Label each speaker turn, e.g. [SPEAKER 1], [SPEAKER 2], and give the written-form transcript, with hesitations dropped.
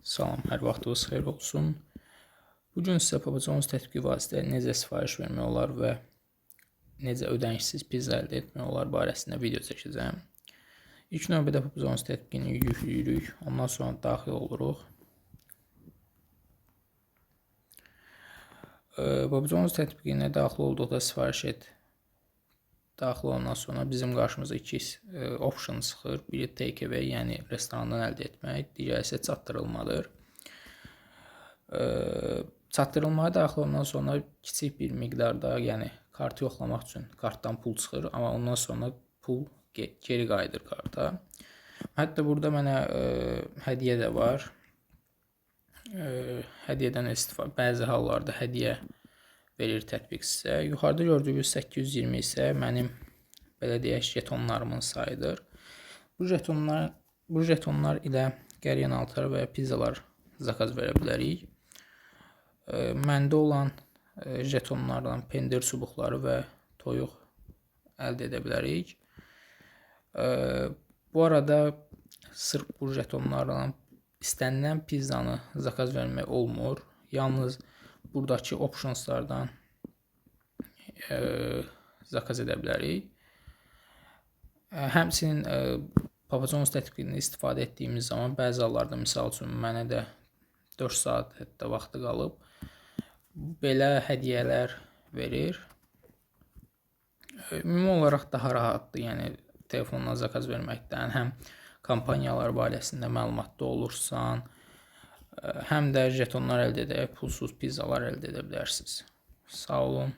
[SPEAKER 1] Salam, hər vaxtınız xeyir olsun. Bu gün sizə Papa John's tətbiqi vasitəsilə necə sifariş vermək olar və necə ödənişsiz pizza əldə etmək olar barəsində video çəkəcəyəm. İlk növbədə Papa John's tətbiqini yükləyirik, ondan sonra daxil oluruq. Papa John's tətbiqinə daxil olduqda sifariş et daxil olandan sonra bizim qarşımıza iki option çıxır. Biri take away, yəni restorandan əldə etmək, digəri isə çatdırılmadır. Çatdırılmaya daxil olandan sonra kiçik bir miqdarda, yəni kartı yoxlamaq üçün kartdan pul çıxır, amma ondan sonra pul geri qayıdır karta. Hətta burada mənə hədiyyə də var. Hədiyyədən istifadə, bəzi hallarda hədiyyə verir tətbiq sizə. Yuxarıda gördüyünüz 820 isə mənim belə deyək jetonlarımın sayıdır. Bu jetonlar ilə qəlyanaltılar və ya pizzalar zakaz verə bilərik. Məndə olan jetonlarla pendir çubuqları və toyuq əldə edə bilərik. Bu arada sırf bu jetonlarla istənilən pizzanı zakaz vermək olmur. Yalnız buradakı optionslardan zakaz edə bilərik. Həmçinin Papa John's tətbiqini istifadə etdiyimiz zaman bəzi hallarda, misal üçün mənə də 4 saat hətta vaxtı qalıb, belə hədiyyələr verir. Ümumi olaraq daha rahatdır, yəni telefonla zakaz verməkdən həm kampaniyalar barəsində məlumatda olursan, həm də jetonlar əldə edərək pulsuz pizzalar əldə edə bilərsiniz. Sağ olun.